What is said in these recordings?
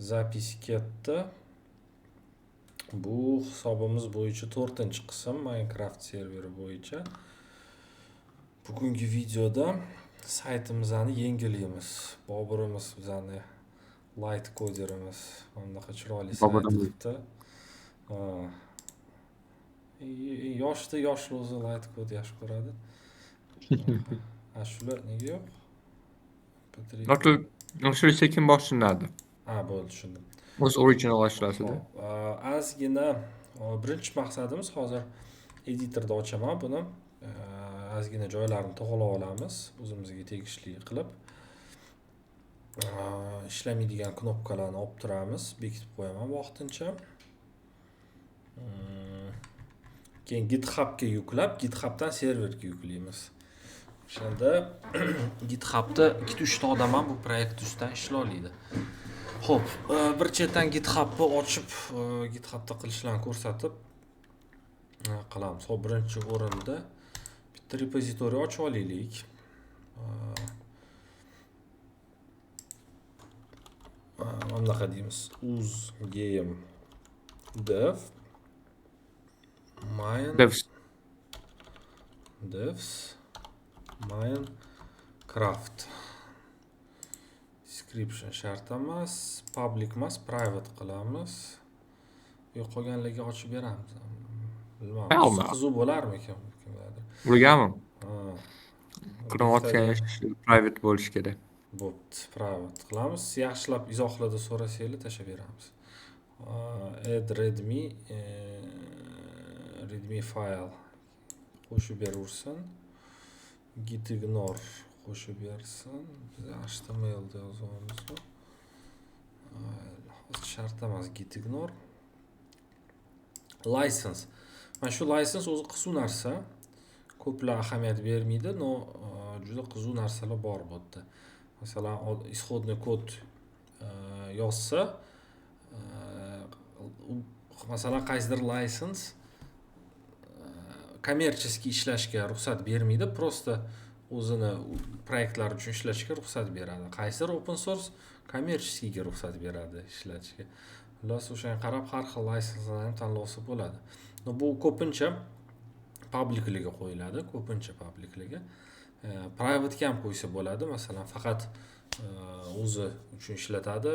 Запись ketdi. Bu hisobimiz bo'yicha 4-qism Minecraft serveri bo'yicha. Bugungi videoda saytimizni yangilaymiz. Boburimiz, bizani light coderimiz mana bunaqa chiroyli sayt Boburimiz. qilibdi. Ha. Yoshda yoshli o'zi light code yaxshi ko'radi. Shular nega yo'q? P3. Ashula sekin boshlanadi. Ha, bo'ldi, tushundim. O'z original ashulasida. Xo'p, ozgina birinchi maqsadimiz, hozir editorda ochaman buni. Ozgina joylarini to'g'rilab olamiz, o'zimizga tegishli qilib. Ishlamaydigan knopkalarni olib turamiz, bekitib qo'yaman vaqtincha. Keyin GitHubga yuklab, GitHubdan serverga yuklaymiz. O'shanda GitHubda 2-3 ta odam ham bu proyekt ustidan ishlay oladi. Xo'p, bir chetdan GitHubni ochib, GitHubda qilishlarni ko'rsatib qilamiz. Xo'p, birinchi o'rinda bitta repozitoriy ochib olaylik. Mana bunaqa deymiz. Uz game dev mine Devs. Devs Minecraft. Description shart emas, public emas, private qilamiz. Yo'q, qolganlarga ochib beramiz. Bilmadim. Alma. Qiziq bo'larmikan kimlardir. Ulargami? Ha. Qilayotgan ish private bo'lishi kerak. Bo'pti, private qilamiz. Yaxshilab izohlarda so'rasanglar tashlab beramiz. Add readme, readme file qo'shib beraversin. Git ignore qo'shib bersin. Biz HTML da yozyapmizmi? Hozir shart emas git ignore. License. Mana shu license o'zi qiziq narsa. Ko'plar ahamiyat bermaydi, но juda qiziq narsalar bor bu yerda. Masalan, исходный kod yozsa, masalan, qaysidir license коммерческий ishlashga ruxsat bermaydi, просто o'zini proyektlar uchun ishlashga ruxsat beradi. Qaysidir open source коммерческий ga ruxsat beradi ishlatishga. Xullas, o'shanga qarab har xil licenselarni tanlasa bo'ladi. Но bu ko'pincha publicliga qo'yiladi, ko'pincha publicliga. Private'ga ham qo'ysa bo'ladi. Masalan, faqat o'zi uchun ishlatadi,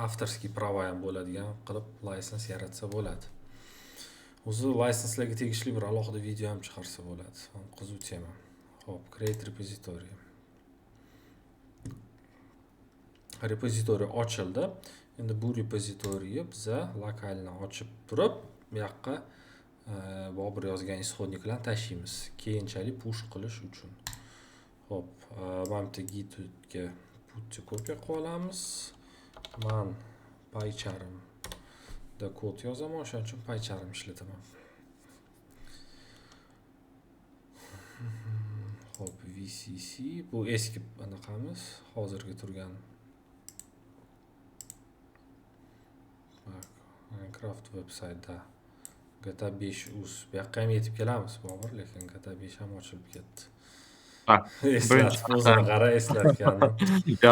авторский права ham bo'ladigan qilib license yaratsa bo'ladi. O'zi licenselarga tegishli bir alohida video ham chiqarsa bo'ladi. Qiziq tema. Xo'p, create repository. Repozitoriy ochildi. Endi bu repozitoriyni biza lokalni ochib turib, bu yoqqa Bobur yozgan исходник larni tashlaymiz. Keyinchalik push qilish uchun. Xo'p, mana bitta gitga putni kopiya qilib olamiz. Man PyCharmda kod yozaman, o'shaning uchun PyCharm ishlataman. Xo'p, VCC bu eski anaqamiz, hozirgi turgan Minecraft websaytda GTA 5 uz. Bu yoqqa ham yetib kelamiz Bobur, lekin GTA 5 ham ochilib ketdi. Ha, Eslatib, o'zini qara, eslatgandim. Yo,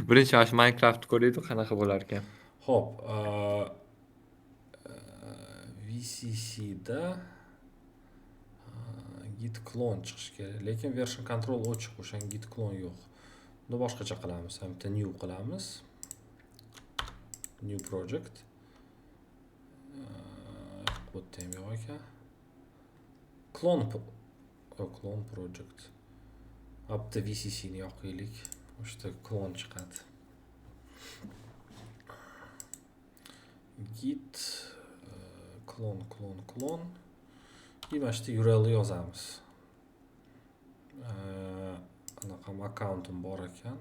birinchi mana shu Minecraft ko'raylik, qanaqa bo'lar ekan. Xo'p, VCCda git clone chiqishi kerak, lekin version control o'chiq, o'shan git clone yo'q. Buni boshqacha qilamiz. Ham bitta new qilamiz. New project. Bu yerda ham yo'q ekan. Clone clone project. Bitta VCC ni yoqaylik. O'sha clone chiqadi. Git clone clone clone. И mana shu yerda URL yozamiz. Anaqam akkauntim bor ekan.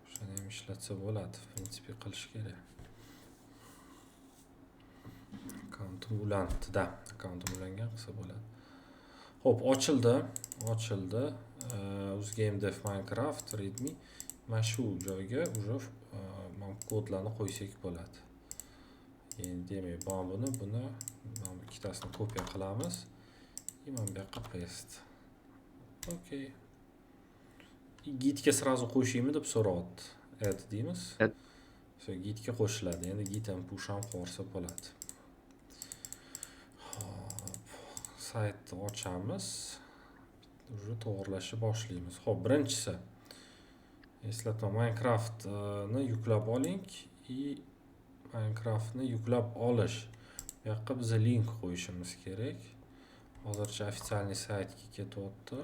O'shani ham ishlatsa bo'ladi, в принципе qilish kerak. Akkauntim ulanibdi-da. Akkauntim ulangan, qilsa bo'ladi. Xo'p, ochildi. Ochildi. UzGameDev Minecraft readme. Mana shu joyga уже mana kodlarni qo'ysak bo'ladi. Endi demak, mana buni mana bu ikkitasini kopiya qilamiz. И mana bu yoqqa paste. Okey. Gitga сразу qo'shaymi deb so'rayapti. Add deymiz. Add. Все, gitga qo'shiladi. Endi git ham push ham qilsa bo'ladi. Xo'p, saytni ochamiz. Уже to'g'irlashni boshlaymiz. Xo'p, birinchisi eslatma, Minecraftni yuklab oling и Minecraftni yuklab olish. Bu yoqqa biz link qo'yishimiz kerak. Hozircha официальный saytga ketyapti.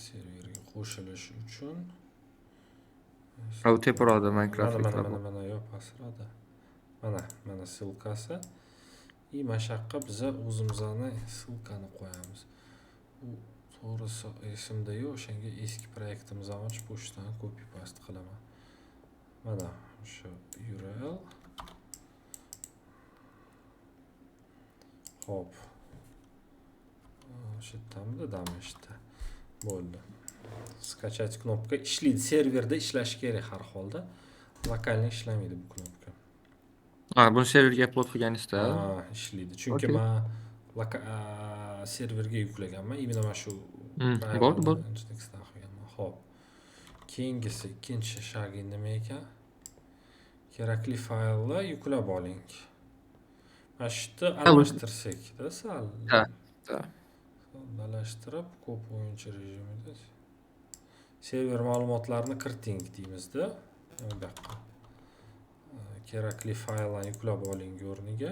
Serverga qo'shilish uchun. U teparoqda Minecraft Mana, mana, yuklab mana, mana, yo'q, pastroqda. Mana, mana ссылка si. И mana shu yoqqa biza o'zimizni ссылка ni qo'yamiz. U to'g'risi esimda yo'q, o'shanga eski proyektimizni ochib, o'shadan copy paste qilaman. Mana o'sha URL. Xo'p. O'sha yerdamidi? Да, mana shu yerda. Bo'ldi. Скачать knopka ishlaydi. Serverda ishlashi kerak har holda. Локальный ishlamaydi bu knopka. Ha, buni serverga upload qilganingizda. Ha, ishlaydi. Chunki men serverga yuklaganman. Именно mana shu Bo'ldi, bo'ldi. Nginx'dan qilganman. Xo'p. Keyingisi, ikkinchi шаг i nima ekan? Kerakli faylni yuklab oling. Mana shu yerda almashtirsak-da sal. Да, да. Soddalashtirib, ko'p o'yinchi rejimida server ma'lumotlarini kiriting deymizda. Bu yoqqa. Kerakli fayllarni yuklab oling o'rniga.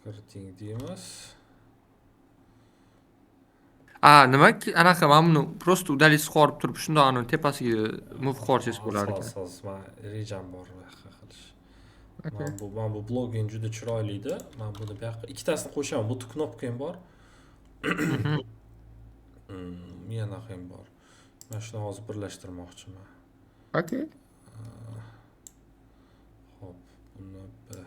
Kiriting deymiz. A, nima anaqa mana buni просто удалить qilib turib, shundoq uni tepasiga move qilib yuborsangiz bo'lar ekan. Hozir man rejam bor bu yoqqa qilish. Mana bu bloging juda chiroyli edi. Men buni bu yoqqa ikkitasini qo'shaman. Bu knopka ham bor. Yana ham bor. Men shuni hozir birlashtirmoqchiman. Okey. Xo'p, buni bir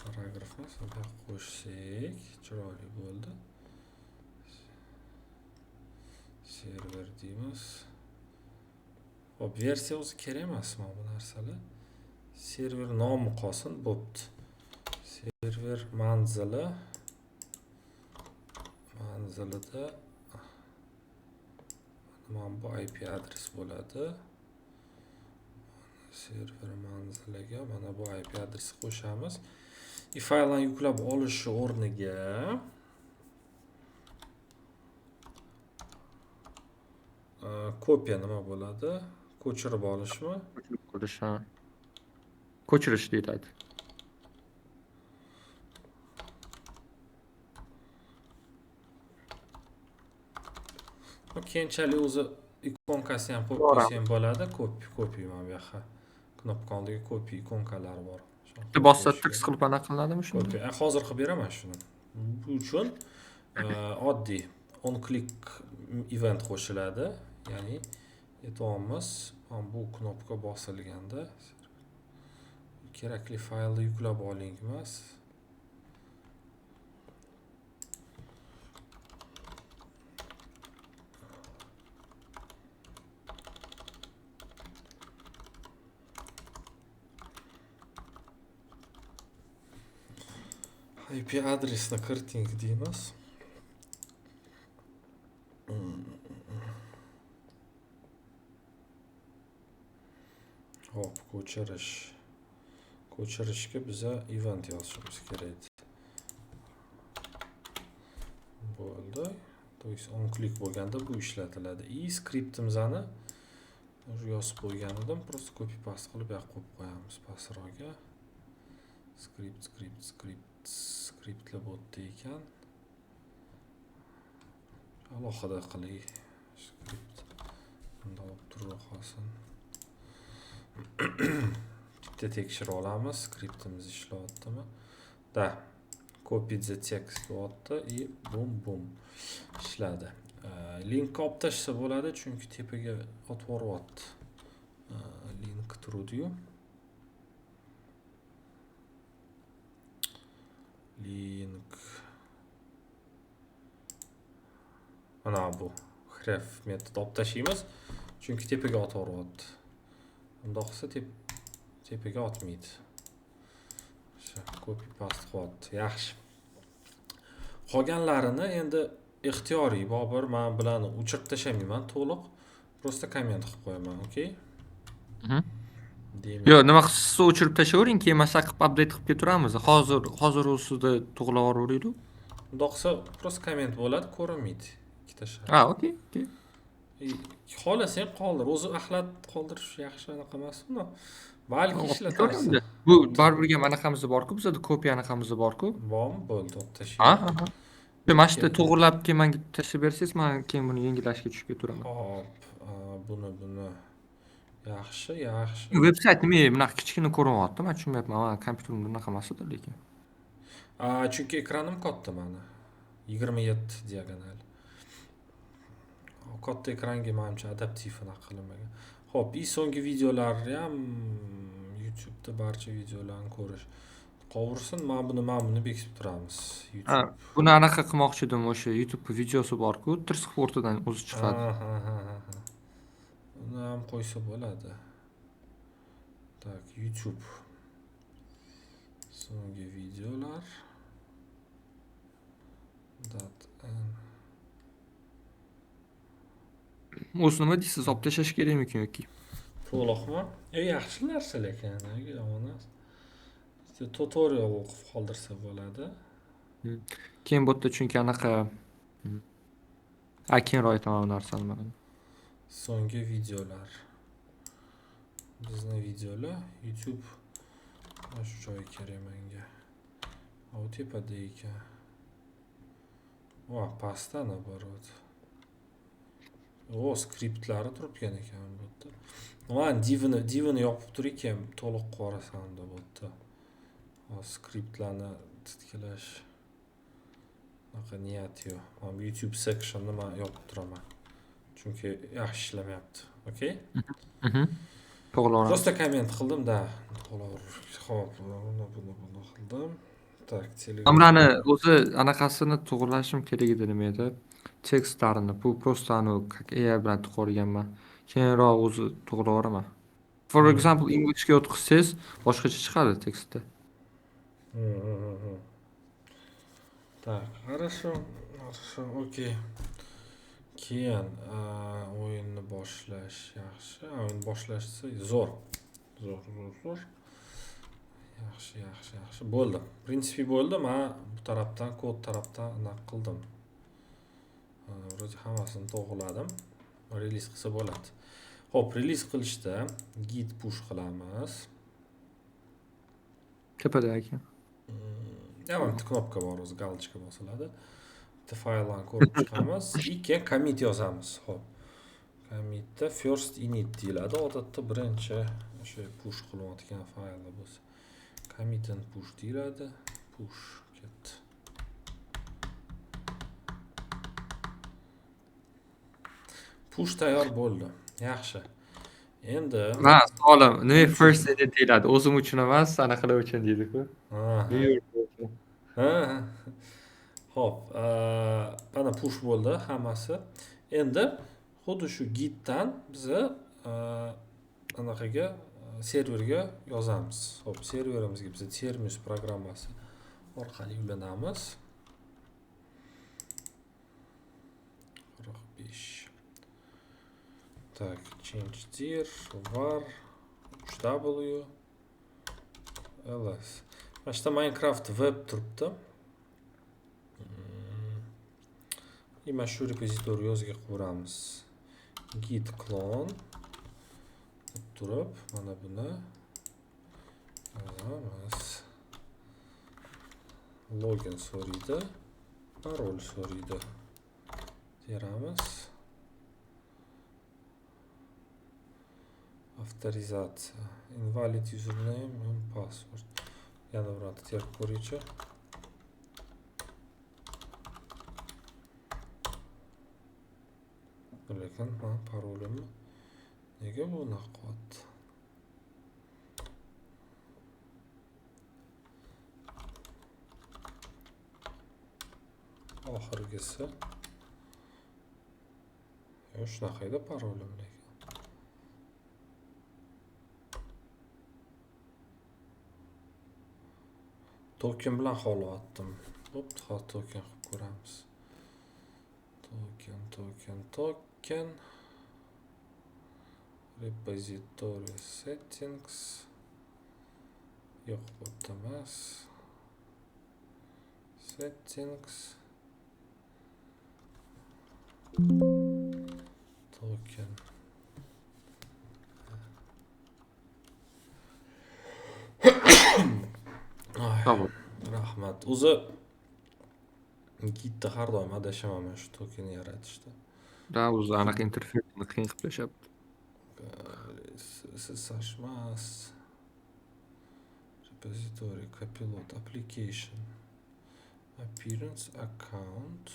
paragrafni bu yoqqa qo'shsak, chiroyli bo'ldi. Server deymiz. Xo'p, versiya o'zi kerak emas mana bu narsalar. Server nomi qolsin, bo'pti. Server manzili, manzilida mana bu IP adres bo'ladi. Server manziliga mana bu IP adresni qo'shamiz. И faylni yuklab olish o'rniga kopiya nima bo'ladi? Ko'chirib olishmi? Ko'chirib olish, ha. Ko'chirish deyiladi. Keyinchalik o'zi ikonkasini ham qo'yib qo'ysa ham bo'ladi. Copy, copy mana bu yoqqa. Knopka oldiga copy ikonkalari bor. Bitta bossa tiks qilib anaqa qilinadimi shuni? Copy. Hozir qilib beraman shuni. Bu uchun oddiy on click event qo'shiladi. Ya'ni aytyapmiz, mana bu knopka bosilganda kerakli faylni yuklab oling emas. IP adresini kiriting deymiz. Hop, ko'chirish. Ko'chirishga biza event yozishimiz kerak edi. Bo'ldi. То есть on click bo'lganda bu ishlatiladi. И skriptimizni yozib qo'ygan edim. Просто copy paste qilib bu yoqqa qo'yib qo'yamiz pastroqga. Skript, skript, skript, skriptlar bu yerda ekan. Alohida qilay. Skript bunda olib turib qolsin. Bitta tekshirib olamiz, skriptimiz ishlayaptimi? Da, copy the text deyapti и bum bum ishladi. Linkni olib tashlasa bo'ladi, chunki tepaga otib yuboryapti. Link turadi-yu. Link. Mana bu href metod olib tashlaymiz, chunki tepaga otib yuboryapti. Bundoq qilsa tepaga otmaydi. O'sha copy paste qilyapti. Yaxshi. Qolganlarini endi ixtiyoriy Bobur, men bularni o'chirib tashlamayman to'liq. Просто komment qilib qo'yaman, okey? Demak, Yo'q, nima qilsiz, o'chirib tashlayvering, keyin masalan qilib update qilib ketaveramiz. Hozir ustida to'g'rilab yuboraylik. Bundoq qilsa просто komment bo'ladi, ko'rinmaydi ikkita shart. Ha, okey, okey. Xohlasang qoldir. O'zi axlat qoldirish yaxshi anaqa emas, uni. Balki ishlatarsan. Bu baribir ham anaqamiz bor-ku, bizada kopiya anaqamiz bor-ku. Bormi? Bo'ldi, olib Ha, tashlayman. ha, ha. Mana shu yerda to'g'rilab keyin menga tashlab bersangiz, men keyin buni yengillashga tushib ketaveraman. Hop, buni yaxshi, yaxshi. Veb-sayt nima bunaqa kichkina ko'rinyapti, men tushunmayapman. Mana kompyuterimda bunaqa emas edi lekin. Chunki ekranim katta mani. 27 diagonal. Katta ekranga menimcha adaptiv anaqa qilinmagan. Xo'p, и so'nggi videolarni ham YouTube'da barcha videolarni ko'rish. Qovursin, mana buni bekitib turamiz. Ha, YouTube. buni anaqa qilmoqchi edim, o'sha YouTube videosi bor-ku, tirs qilib o'rtadan o'zi chiqadi. Ha. Uni ham qo'ysa bo'ladi. Так, YouTube. So'nggi videolar. Dot n. O'zi nima deysiz, olib tashlash kerakmikin yoki? To'liqmi? Yaxshi narsa lekin, yomon emas. Tutorial o'qib qoldirsa bo'ladi. Keyin bu yerda chunki anaqa keyinroq aytaman bu narsani mana. So'nggi videolar. Bizni videolar YouTube mana shu joyi kerak menga. U tepada ekan. Va pastda наоборот. O, skriptlari turibgan ekan bu yerda. Man divini yopib tur ekan, to'liq qorasan bu yerda. Skriptlarni titkilash unaqa niyat yo'q. Man YouTube sectionni man yopib turaman. Chunki yaxshi ishlamayapti. Okey? To'g'ri. Просто komment qildim-da. To'g'ri. Xo'p, buni qildim. Так, Telegram. Amrani o'zi anaqasini to'g'rilashim kerak edi, nima edi? Tekstlarini. Bu просто anu как AI bilan tiqib. Keyinroq o'zi to'g'rilayveraman. For example, Englishga o'tkazsangiz boshqacha chiqadi tekstda. Так, хорошо, хорошо, okey. Keyin o'yinni boshlash yaxshi. O'yin boshlashsa zo'r. Zo'r, zo'r, zo'r. Yaxshi, yaxshi, yaxshi. Bo'ldi. В принципе bo'ldi. Men bu tarafdan, kod tarafdan anaqa qildim. Вроде hammasini to'g'riladim. Release qilsa bo'ladi. Xo'p, release qilishda git push qilamiz. Tepada aka. Ya, bitta knopka bor, o'zi галочка bosiladi. Bitta fayllarni ko'rib chiqamiz. И keyin commit yozamiz. Xo'p. Commitda first init deyiladi. Odatda birinchi o'sha push qilinayotgan faylda bo'lsa. Commit and push deyiladi. Push ketdi. Push tayyor bo'ldi. Yaxshi. Endi Ha, savolim, nima first edit deyiladi? O'zim uchun emas, anaqalar uchun deydi-ku. Ha. Ha. Xo'p, mana push bo'ldi hammasi. Endi xuddi shu gitdan biza anaqaga serverga yozamiz. Xo'p, serverimizga biz Termius programmasi orqali ulanamiz. 45. Так, change dir var 3w ls. Mana shu yerda Minecraft web turibdi. И mana shu repozitoriy o'ziga qo'yamiz. Git clone deb turib, mana buni yozamiz. Login so'raydi, parol so'raydi. Teramiz. Avtorizatsiya. Invalid username and password. Yana bir marta terib ko'raychi. Lekin men parolimni nega bunaqa qilyapti? Oxirgisi. Yo'q, shunaqa edi parolim lekin. Token bilan xohlayaptim. Bo'pti, hozir token qilib ko'ramiz. Token, token, token. Repository settings. Yo'q, bu yerda emas. Settings. Token. Ay, Tamam. Rahmat. O'zi Gitda har doim adashaman man shu tokenni yaratishda. Да, o'zi anaqa interfeysini qiyin qilib tashlabdi. SSH emas. Repository, Copilot, application, appearance, account.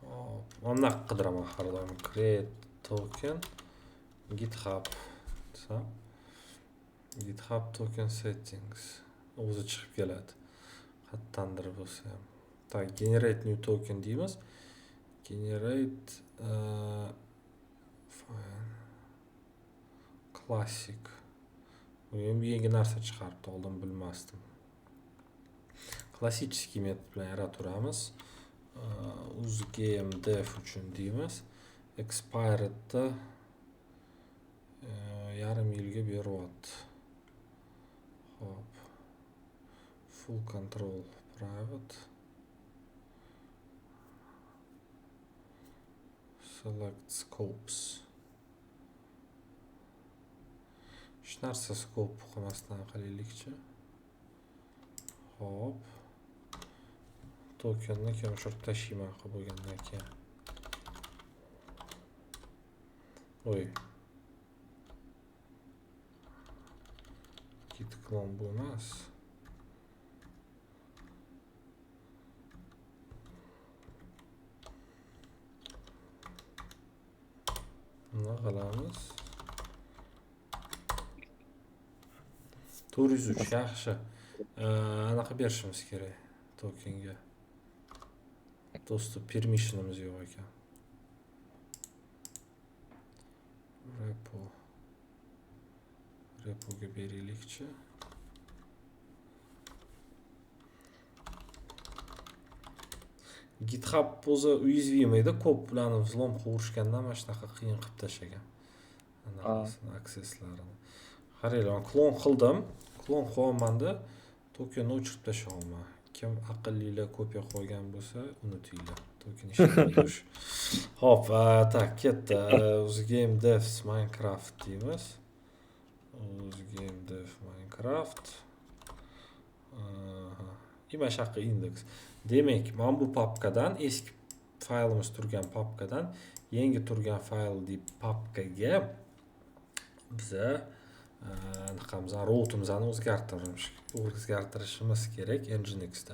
Hop, mana bunaqa qidiraman har doim. Create token GitHub desam, GitHub token settings o'zi chiqib keladi. Qayerdandir bo'lsa ham. Так, generate new token deymiz. Generate file classic. Bu ham yangi narsa chiqaribdi, oldin bilmasdim. Klassический metod bilan yarataveramiz. Uzgame dev uchun deymiz. Expiredda yarim yilga beryapti. Xo'p. Full control private. Select scopes. Hech narsa scope qilmasdan qilaylikchi. Xo'p. Tokenni keyin o'chirib tashlayman qilib bo'lgandan keyin. Oy. Git clone bu emas. Nima qilamiz? 403 yaxshi. Anaqa berishimiz kerak tokenga. Доступ permissionimiz yo'q ekan. Repo. Repoga beraylikchi. GitHub o'zi уязвимый edi, ko'p ularni взлом qilib urishgandan mana shunaqa qiyin qilib tashlagan. Anaqasini, aksesslarini. Qaranglar, man klon qildim. Klon qilyapmanda tokenni o'chirib tashlayapman. Kim aqllilar kopiya qilgan bo'lsa, unutinglar. Token ishlamaydi. Xo'p, так, ketdi. Uzgame devs Minecraft deymiz. Uzgame dev Minecraft. И mana shu yoqqa indeks. Demak, mana bu papkadan, eski faylimiz turgan papkadan yangi turgan fayl deb papkaga biza anaqamizni, routimizni o'zgartirishimiz kerak Nginxda.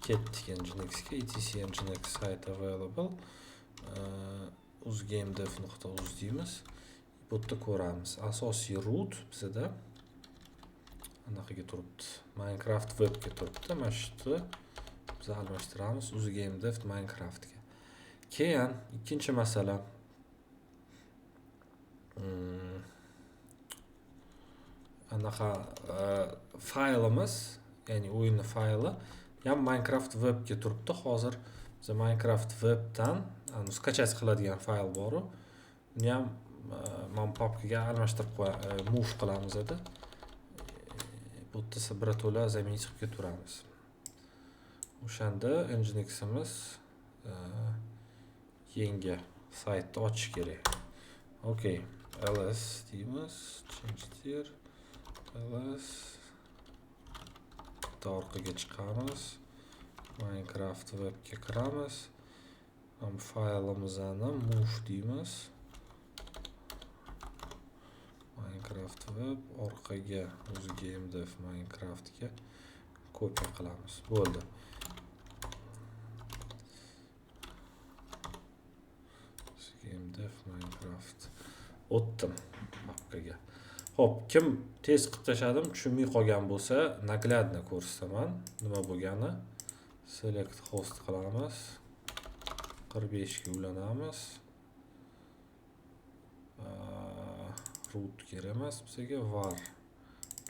Ketdik Nginxga, etc Nginx site available, uzgamedev.uz deymiz. Bu yerda ko'ramiz. Asosiy root bizada anaqaga turibdi. Minecraft webga turibdi. Mana shu yerda biz almashtiramiz uzgamedev Minecraftga. Keyin ikkinchi masala. Anaqa faylimiz, ya'ni o'yinni fayli ham Minecraft webga turibdi. Hozir biz Minecraft webdan skachat qiladigan fayl bor-u. Uni ham mana papkaga almashtirib move qilamiz edi. Bu yerda birato'la zaminga chiqib ketaveramiz. O'shanda Nginximiz yangi saytni ochish kerak. Okay, ls deymiz, change dir, ls bitta orqaga chiqamiz. Minecraft webga kiramiz. Ham faylimizni move deymiz. Minecraft web orqaga uzgamedev Minecraftga kopiya qilamiz. Bo'ldi. Uzgamedev Minecraft o'tdim papkaga. Xo'p, kim tez qilib tashladim, tushunmay qolgan bo'lsa, naглядно ko'rsataman nima bo'lgani. Select host qilamiz. 45 ga ulanamiz. Root kerak emas bizga, var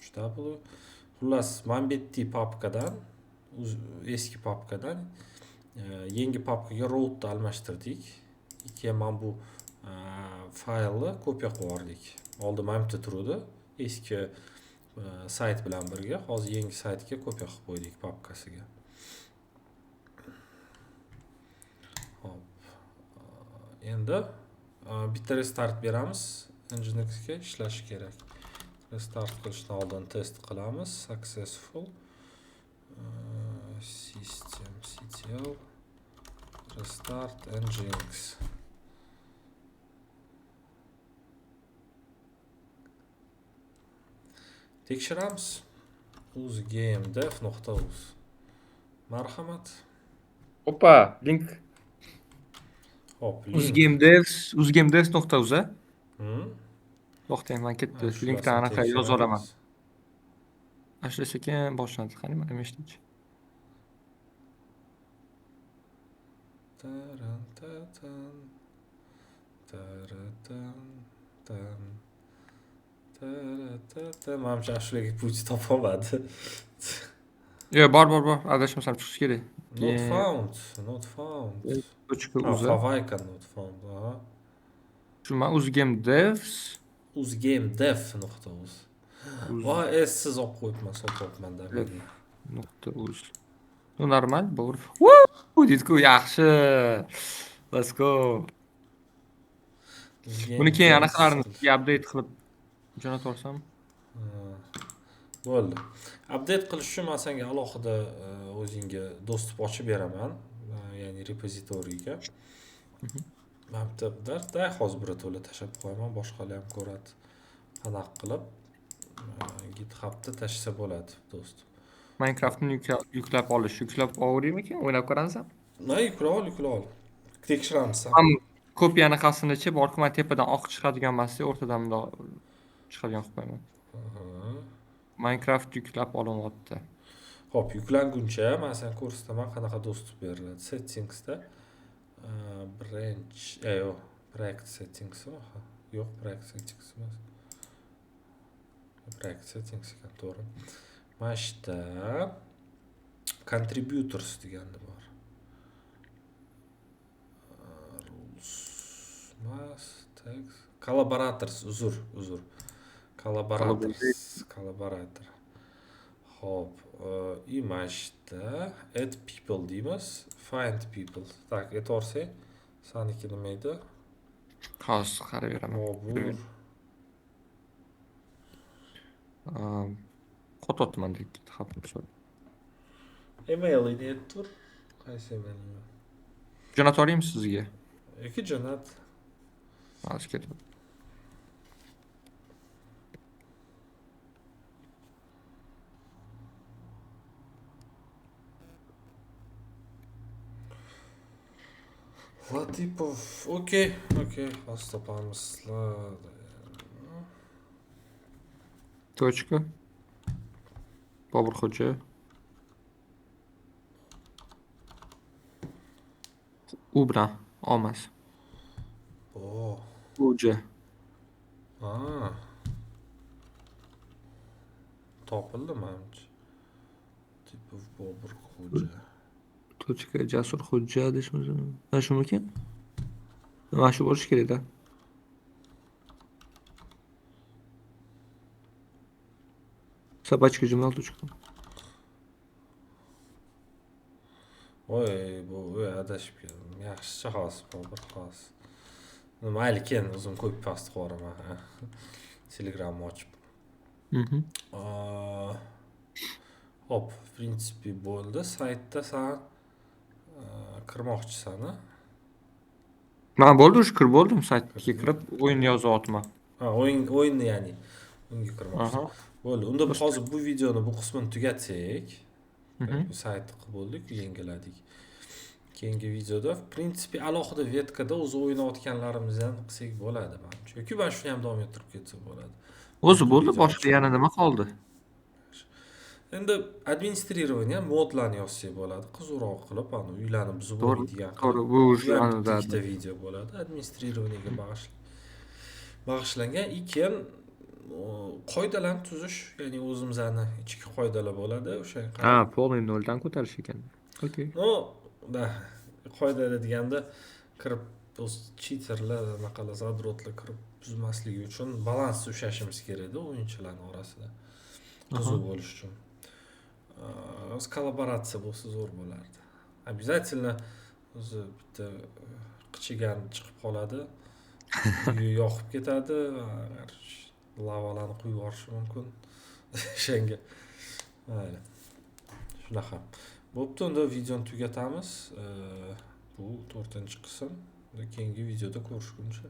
3w. Xullas, mana bu yerda papkadan, eski papkadan Yangi papkaga routni almashtirdik. Keyin mana bu faylni kopiya qilib yubordik. Oldin mana bu yerda turuvdi, eski sayt bilan birga. Hozir yangi saytga kopiya qilib qo'ydik papkasiga. Hop. Endi bitta restart beramiz. Nginxga ishlashi kerak. Restart qilishdan oldin test qilamiz. Successful. Systemctl restart Nginx. Tekshiramiz. uzgamedev.uz. Marhamat. Opa, link. Hop, link. Uzgamedevs, uzgamedevs.uz a? Hmm? To'xtang, man ketdi. Ha, Linkdan shularni anaqa yozib olaman. tekshiramiz. Ana shu sekin boshlanadi. Qani, mana eshitdik. Taran tatan. Taratan tan. Taratata. Manimcha ashulaga путь topolmadi. Yo'q, bor, bor, bor. Adashmasam chiqishi kerak. Not found, not found. Точка Ha, uz. Favicon not found. Aha. Shu man uzgamedevs uzgamedev.uz. uz Voy, essiz olib qo'yibman, sotib dev nuqta uz. Ну, normal, bor. Woo! Deydi-ku, yaxshi. Let's go. Buni keyin anaqalarini update qilib jo'natib yuborsam. Bo'ldi. Update qilish uchun men senga alohida o'zingga доступ ochib beraman, ya'ni repozitoriyga. Mana bitta da hozir birato'la tashlab qo'yaman, boshqalar ham ko'radi. Qanaqa qilib GitHubda tashlasa bo'ladi доступ. Minecraftni yuklab olish, yuklab olaveraymikin? O'ynab ko'ramizmi? Na, yuklab ol, yuklab ol. Tekshiramiz. Ham kopiya anaqasini borku, man tepadan oq chiqadigan emas, o'rtadan bundoq chiqadigan qilib qo'yaman. Minecraft yuklab olinyapti. Xo'p, yuklanguncha men senga ko'rsataman qanaqa доступ beriladi. Settingsda branch, yo'q, project settingsmi? Yo'q, project settings emas. Project settings ekan, to'g'ri. Mana shu yerda contributors degani bor. Rules emas, tags, collaborators, uzr, uzr. Collaborators, collaborator. Xo'p, и mana shu yerda add people deymiz, find people. Так, aytvorsak, saniki nima edi? Hozir qarab beraman. Bobur. Qotyapman GitHub. Emailini aytib tur. Qaysi emailini? Jo'natib yuboraymi sizga? Yoki jo'nat. Hozir ketib. Latipov. Okey, okey. Hozir topamiz. Точка. Boburxo'ja. U bilan olmas. O. Uja. Ha. Topildi manimcha. Tipov Boburxo'ja. Точка Jasurxo'ja deyishimiz. Mana shumikin? Mana shu bo'lishi kerak-da. Собачка gmail.com. Voy, bu adashib ketdim. Yaxshicha hozir Bobur hozir. Mayli, keyin o'zim copy paste qilib yuboraman. Telegramni ochib. Hop, в принципе bo'ldi. Saytda san kirmoqchisan, a? Man bo'ldi, уже kirib bo'ldim saytga kirib o'yin yozyapman. Ha, o'yinni ya'ni unga kirmoqchisan. Bo'ldi. Unda hozir bu videoni bu qismini tugatsak, bu saytni qilib bo'ldik, yangiladik. Keyingi videoda, в принципе, alohida ветка da o'zi o'ynayotganlarimizni ham qilsak bo'ladi manimcha. Yoki mana shuni ham davom ettirib ketsa bo'ladi. O'zi bo'ldi, boshqa yana nima qoldi? Endi administrирование modlarni yozsak bo'ladi, qiziqroq qilib, ani uylarni buzib bo'lmaydigan qilib. To'g'ri, bu уже ikkita video bo'ladi, administrированиеga bag'ishlangan. Keyin qoidalarni tuzish, ya'ni o'zimizni ichki qoidalar bo'ladi, o'sha. Ha, полный noldan ko'tarish ekan. Okey. Ну, Да, qoidada deganda kirib o'zi читер lar, anaqalar, задрот lar kirib buzmasligi uchun balans ushlashimiz kerakda o'yinchilarni orasida, qiziq bo'lishi uchun. O'zi kollaboratsiya bo'lsa, zo'r bo'lardi. Обязательно o'zi bitta qichigan chiqib qoladi, uyi yoqib ketadi, lavalarni quyib yuborishi mumkin o'shanga. Mayli, shunaqa bo'pti. Unda videoni tugatamiz. Bu to'rtinchi qism. Keyingi videoda ko'rishguncha.